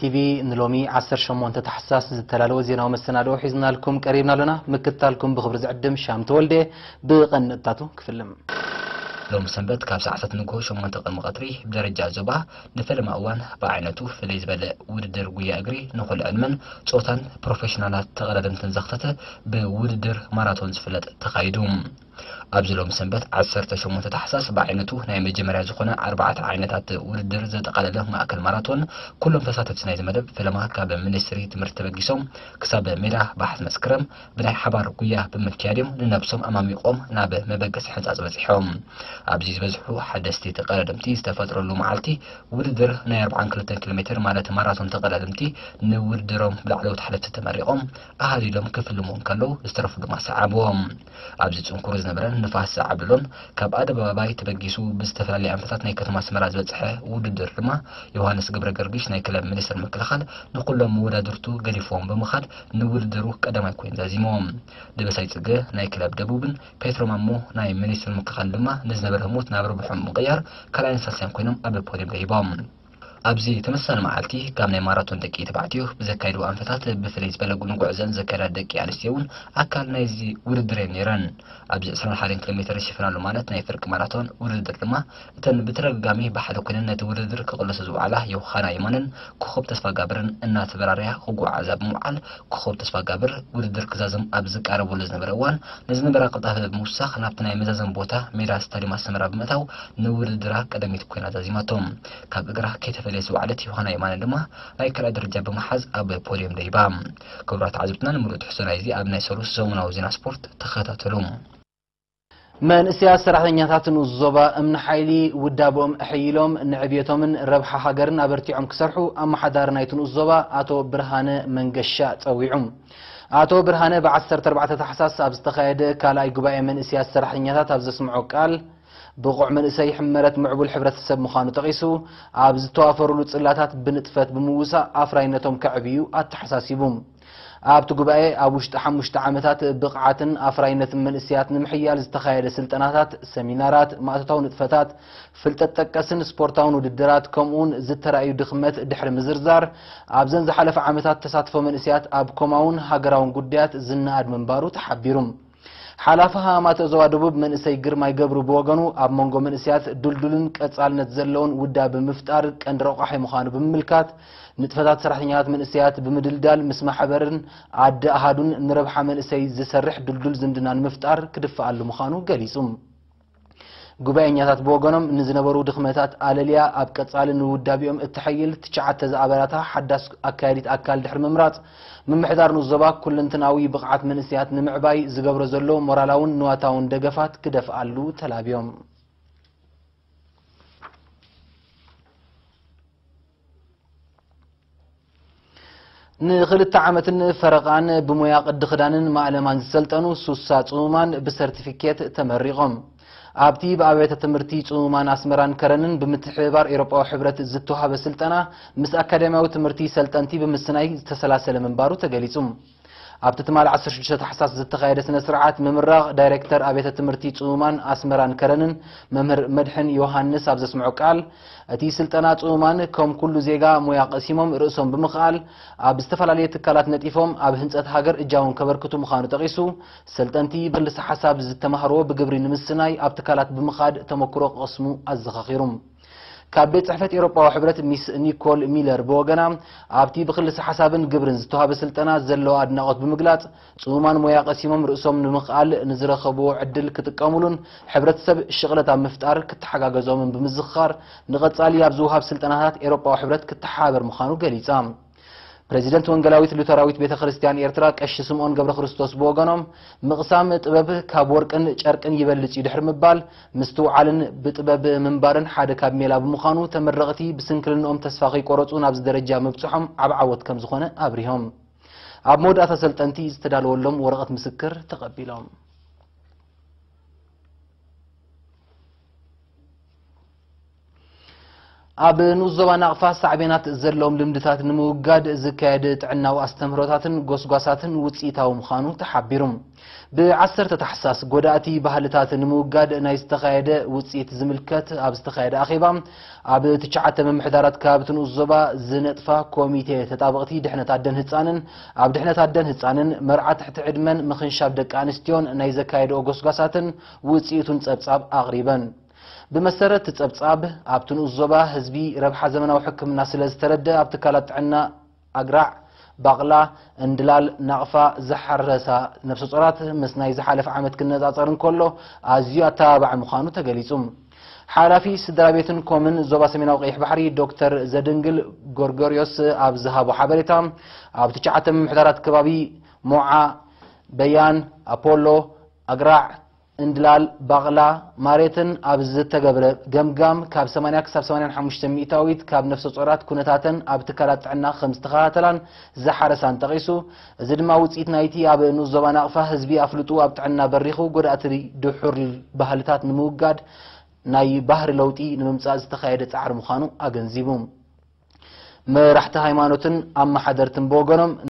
ቲቪ ንሎሚ ዓሰርተ ሸሞንተ ታሕሳስ ዝተዳለወ ዜናዊ መሰናድኦ ሒዝናልኩም ቀሪብና ኣሎና። ምክትታልኩም ብኽብሪ ዝዕድም ሻም ተወልደ። ብቐንጥታቱ ክፍልም። ሎም ሰንበት ካብ ሰዓታት ንግሆ ሸሞንተ ቅድሚ ቀትሪ ብደረጃ ዞባ ንፈለማ እዋን ብዓይነቱ ፍልይ ዝበለ ውድድር ጉያ እግሪ ንኹሉ ዕድመን ጾታን ፕሮፌሽናላት ተቐዳደምትን ዘኽተተ ብውድድር ማራቶን ዝፍለጥ ተኻይዱ። ኣብዚ ሎም ሰንበት ዓሰርተ ሸሞንተ ታሕሳስ ብዓይነቱ ናይ መጀመርያ ዝኾነ ኣርባዕተ ዓይነታት ውድድር ዘጠቓለለ ማእከል ማራቶን ኩሎም ተሳተፍቲ ናይዚ መደብ ፈለማ ካብ ሚኒስትሪ ትምህርቲ ተበጊሶም ክሳብ ሜዳ ባሕቲ መስከረም ብናይ ሓባር ጉያ ብምክያድ እዮም ንነብሶም ኣማሚቖም ናብ መበገሲ ሕንጻጽ በጺሖም። ኣብዚ ዝበዝሑ ሓደስቲ ተቐዳደምቲ ዝተፈጥረሉ መዓልቲ ውድድር ናይ ኣርብዓን ክልተን ኪሎ ሜትር ማለት ማራቶን ተቐዳደምቲ ንውድድሮም ብላዕለዎት ሓለፍቲ ተመሪቖም ኣሃዲዶም ክፍልሙ እንከለዉ ዝተረፉ ድማ ሰዓብዎም። ኣብዚ ጽንኩር ዝነበረን ንፋስ ዝዓብለሎን ካብ ኣደባባይ ተበጊሱ ብዝተፈላለየ ኣንፈታት ናይ ከተማ ኣስመራ ዝበጽሐ ውድድር ድማ ዮሃንስ ገብረ ገርግሽ ናይ ክለብ ሚኒስትር ምክልኻል ንኹሎም መወዳድርቱ ገዲፍዎም ብምኻድ ንውድድሩ ቀዳማይ ኮይኑ ዛዚምዎም። ደበሳይ ጽገ ናይ ክለብ ደቡብን ፔትሮ ማሞ ናይ ሚኒስትር ምክልኻል ድማ ንዝነበረ ህሞት ናብ ርብሖም ብምቕያር ካልኣይን ሳልሳይን ኮይኖም ኣብ ፖድዮም ደይቦም። ኣብዚ ተመሳሳሊ መዓልቲ ካብ ናይ ማራቶን ደቂ ተባዕትዮ ብዘካየድዎ ኣንፈታት ብፍልይ ዝበለ ንጉዕዘን ዘካየዳ ደቂ ኣንስትዮ እውን ኣካል ናይዚ ውድድር እየን ነይረን። ኣብዚ ዕስራን ሓደን ኪሎ ሜትር ዝሽፍናሉ ማለት ናይ ፍርቂ ማራቶን ውድድር ድማ እተን ብተደጋጋሚ ብሓደ ኮይነን ነቲ ውድድር ክቕለሱ ዝውዓላ ዮሃና የማነን ኮኸብ ተስፋጋብርን እናተበራረያ ክጓዓዛ ብምውዓል ኮኸብ ተስፋጋብር ውድድር ክዛዘም ኣብ ዝቃረበሉ ዝነበረ እዋን ንዝነበራ ቅልጣፈ ብምውሳኽ ናብቲ ናይ መዛዘሚ ቦታ ሜዳ ስታዲየም ኣስመራ ብምእታው ንውድድራ ቀዳመይቲ ኮይና ዛዚማቶ። ካብ እግራ ከይተፈለየት ዝወዓለት ዮሃና የማነ ድማ ናይ ካልኣይ ደረጃ ብምሓዝ ኣብ ፖድየም ደይባ። ክቡራት ተዓዘብትና ንምሉእ ትሕዝቶ ናይዚ ኣብ ናይ ሰሉስ ሰሙናዊ ዜና ስፖርት ተኸታተሉ። መንእሰያት ሰራሕተኛታት ንኡስ ዞባ እምኒ ሓይሊ ውዳብኦም ኣሐይሎም ንዕብየቶምን ረብሓ ሃገርን ኣበርቲዖም ክሰርሑ ኣመሓዳሪ ናይቲ ንኡስ ዞባ ኣቶ ብርሃነ መንገሻ ጸዊዑ። ኣቶ ብርሃነ ብዓሰርተ ኣርባዕተ ታሕሳስ ኣብ ዝተኻየደ ካልኣይ ጉባኤ መንእሰያት ሰራሕተኛታት ኣብ ዘስምዖ ቃል፣ ብቑዕ መንእሰይ ሕመረት ምዕቡል ሕብረተሰብ ምዃኑ ጠቒሱ፣ ኣብ ዝተዋፈሩሉ ጽላታት ብንጥፈት ብምውሳእ ኣፍራይነቶም ከዕብዩ ኣተሓሳሲቡ። ኣብቲ ጉባኤ ኣብ ውሽጢ ሓሙሽተ ዓመታት ብቕዓትን ኣፍራይነትን መንእሰያት ንምሕያል ዝተኻየደ ስልጠናታት፣ ሰሚናራት፣ ማእቶታዊ ንጥፈታት፣ ፍልጠት ጠቀስን ስፖርታውን ውድድራት፣ ከምኡውን ዝተራእዩ ድኽመት ድሕሪ ምዝርዛር፣ ኣብዘን ዝሓለፈ ዓመታት ተሳትፎ መንእሰያት ኣብ ኮማውን ሃገራውን ጉዳያት ዝነኣድ ምንባሩ ተሓቢሩ። ሓላፊ ሃማማተ ዞባ ደቡብ መንእሰይ ግርማይ ገብሩ ብወገኑ፣ ኣብ መንጎ መንእሰያት ድልዱልን ቀጻልነት ዘለዎን ውዳበ ምፍጣር ቀንዲ ረቋሒ ምዃኑ ብምምልካት፣ ንጥፈታት ሰራሕተኛታት መንእሰያት ብምድልዳል ምስ ማሕበርን ኣደ ኣሃዱን ንረብሓ መንእሰይ ዝሰርሕ ድልዱል ዝምድና ንምፍጣር ክድፈኣሉ ምዃኑ ገሊጹ። ጉባኤኛታት ብወገኖም፣ ንዝነበሩ ድኽመታት ኣለልያ ኣብ ቀጻሊ ንውዳቢኦም እተሐይል ትሽዓተ ዝኣባላታ ሓዳስ ኣካያዲት ኣካል ድሕሪ ምምራጽ፣ ምምሕዳር ንኡስ ዞባ ኩለንትናዊ ብቕዓት መንእሰያት ንምዕባይ ዝገብሮ ዘሎ ሞራላውን ንዋታውን ደገፋት ክደፍኣሉ ተላብዮም። ንኽልተ ዓመትን ፈረቓን ብሞያ ቅዲ ክዳንን ማእለማን ዝሰልጠኑ ሱሳ ጽሙማን ብሰርቲፊኬት ተመሪቖም። ኣብቲ ብኣብያተ ትምህርቲ ጽሙማን ኣስመራን ከረንን ብምትሕብባር ኤውሮጳዊ ሕብረት ዝተዋህበ ስልጠና፣ ምስ ኣካዳሚያዊ ትምህርቲ ሰልጠንቲ ብምስናይ ዝተሰላሰለ ምንባሩ ተገሊጹ። ኣብቲ ትማሊ ዓሰርተ ሽዱሽተ ታሕሳስ ዝተኻየደ ስነ ስርዓት ምምራቕ ዳይሬክተር ኣብያተ ትምህርቲ ጽሙማን ኣስመራን ከረንን መምህር መድሕን ዮሃንስ ኣብ ዘስምዖ ቃል፣ እቲ ስልጠና ጽሙማን ከም ኩሉ ዜጋ ሞያ ቀሲሞም ርእሶም ብምኽኣል ኣብ ዝተፈላለየ ትካላት ነጢፎም ኣብ ህንጸት ሃገር እጃሞም ከበርክቱ ምዃኑ ጠቒሱ፣ ሰልጠንቲ ብክልሰ ሓሳብ ዝተማህርዎ ብግብሪ ንምስናይ ኣብ ትካላት ብምኻድ ተመክሮ ክቐስሙ ኣዘኻኺሩ። ካብ ቤት ጽሕፈት ኤውሮጳዊ ሕብረት ሚስ ኒኮል ሚለር ብወገና፣ ኣብቲ ብክልሰ ሓሳብን ግብርን ዝተዋህበ ስልጠና ዘለዋ ኣድናቖት ብምግላጽ፣ ጽሙማን ሞያ ቀሲሞም ርእሶም ንምኽኣል ንዝረኸብዎ ዕድል ክጥቀሙሉን ሕብረተሰብ ሽቕለት ኣብ ምፍጣር ክተሓጋገዞምን ብምዝኽኻር፣ ንቐጻሊ ኣብ ዝወሃብ ስልጠናታት ኤውሮጳዊ ሕብረት ክተሓባበር ምዃኑ ገሊጻ። ፕረዚደንት ወንጌላዊት ሉተራዊት ቤተ ክርስቲያን ኤርትራ ቀሺ ስምኦን ገብረ ክርስቶስ ብወገኖም፣ ምቕሳም ጥበብ ካብ ወርቅን ጨርቅን ይበልጽ እዩ ድሕሪ ምባል፣ ምስትውዓልን ብጥበብ ምንባርን ሓደ ካብ ሜላ ብምዃኑ፣ ተመረቕቲ ብስንክልንኦም ተስፋ ከይቆረጹ ናብዚ ደረጃ ምብጽሖም ዓቢ ዓወት ከም ዝኾነ ኣብሪሆም። ኣብ መወዳእታ ሰልጠንቲ ዝተዳለወሎም ወረቐት ምስክር ተቐቢሎም። ኣብ ንኡስ ዞባ ናቕፋ ሳዕቤናት ዘለዎም ልምድታት ንምውጋድ ዝካየድ ጥዕናዊ ኣስተምህሮታትን ጎስጓሳትን ውፅኢታዊ ምዃኑ ተሓቢሩ። ብ10 ታሕሳስ ጎዳእቲ ባህልታት ንምውጋድ ናይ ዝተኻየደ ውፅኢት ዝምልከት ኣብ ዝተኻየደ ኣኼባ፣ ኣብ ትሽዓተ ምምሕዳራት ከባብቲ ንኡስ ዞባ ዝነጥፋ ኮሚቴ ተጣበቕቲ ድሕነት ኣደን ህፃንን፣ ኣብ ድሕነት ኣደን ህፃንን፣ መርዓ ትሕቲ ዕድመን ምኽንሻብ ደቂ ኣንስትዮን ናይ ዘካየደኦ ጎስጓሳትን ውፅኢቱን ፀብፃብ ኣቕሪበን። ብመሰረት እቲ ፀብፃብ፣ ኣብቲ ንኡስ ዞባ ህዝቢ ረብሓ ዘመናዊ ሕክምና ስለ ዝተረደ፣ ኣብ ትካላት ጥዕና ኣግራዕ፣ ባቕላ፣ እንድላል፣ ናቕፋ ዝሓረሳ ነፍሰ ጾራት ምስ ናይ ዝሓለፈ ዓመት ክነጻጸር እንከሎ ኣዝዩ ኣተባባዒ ምዃኑ ተገሊጹ። ሓላፊ ስድራ ቤትን ኮምን ዞባ ሰሜናዊ ቀይሕ ባሕሪ ዶክተር ዘድንግል ጎርጎርዮስ ኣብ ዝሃቦ ሓበሬታ፣ ኣብ ትሽዓተ ምምሕዳራት ከባቢ ሞዓ፣ በያን፣ ኣፖሎ፣ ኣግራዕ፣ እንድላል፣ ባቕላ፣ ማሬትን ኣብ ዝተገብረ ገምጋም ካብ ሰማንያ ክሳብ ሰማንያን ሓሙሽተ ሚእታዊት ካብ ነፍሰ ጾራት ኩነታተን ኣብ ትካላት ጥዕና ከም ዝተኸታተላን ዝሓረሳን ጠቒሱ፣ እዚ ድማ ውጽኢት ናይቲ ኣብ ንኡስ ዞባ ናቕፋ ህዝቢ ኣፍልጡ ኣብ ጥዕና በሪኹ ጎዳእቲ ድሑር ባህልታት ንምውጋድ ናይ ባህሪ ለውጢ ንምምጻእ ዝተኻየደ ጻዕሪ ምዃኑ ኣገንዚቡ። መራሕቲ ሃይማኖትን ኣመሓደርትን ብወገኖም